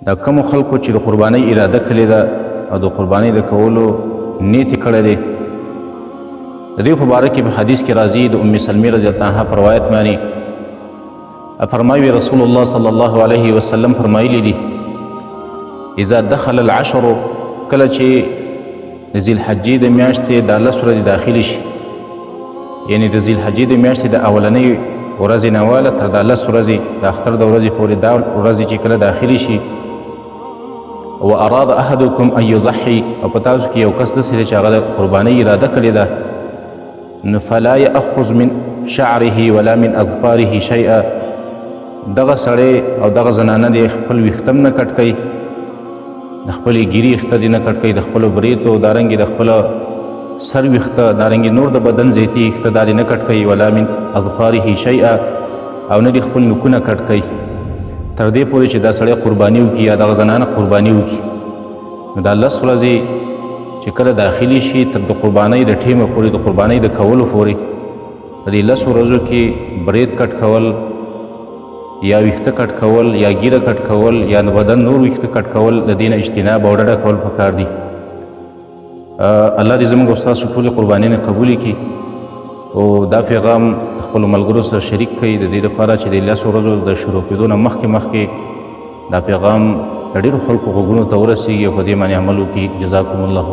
دا کوم خلکو چې د قربانۍ اراده کړې ده او د قربانۍ د کولو نیت یې کړی دی، د دې په باره کې په حدیث کې راځي د ام سلمې رضی الله عنها په روایت باندې فرمایي رسول الله صلی الله علیه وسلم فرمایلی دي: اذا دخل العشر، کله چې د ذي الحجې د میاشتې دا 10 ورځې داخلي شي، یعنی د ذي الحجې د میاشتې د اولنۍ ورځې نه واله تر دا 10 ورځې د اختر د ورځې پورې، دا ورځې چې کله داخلي شي، و اراد احدکم ان یضحي، او په تاسو کې یو کس داسې دی چې هغه د قربانۍ اراده کړې ده، نو فلا یأخذ من شعره ولا من اظفاره شیئا، دغه سړی او دغه زنانه دې خپل ویښتم نه کټ کوي، د خپلې ږیرې ویښته دې نه کټ کوي، د خپلو برېتو، دارنګې د خپل سر ویښته، دارنګې نور د بدن زیتي ویښته دا دې نه کټ کوي، ولا من اظفاره شیئا، او نه دې خپل نوکونه کټ کوي، تر دې پورې چې دا سړی قرباني وکړي یا دغه زنانه قرباني وکړي. نو دا 10 ورځې چې کله داخلي شي تر د قربانۍ د ټیمه پورې، د قربانۍ د کولو پورې، په دې 10 ورځو کې برېت کټ کول یا ویښته کټ کول یا ږیره کټ کول یا د بدن نور ویښته کټ کول، د دې نه اجتناب او ډډه کول پکار دي. الله دې زموږ او ستاسو ټولې قربانیانې قبولې کړي او دا پیغام خپلو ملګرو سره شریک کړئ، د دې لپاره چې د 10 ورځو د شروع کېدو نه مخکې مخکې دا پیغام د ډېرو خلکو غوږونو ته ورسېږي او په دې باندې عمل وکړي. جزاکم الله.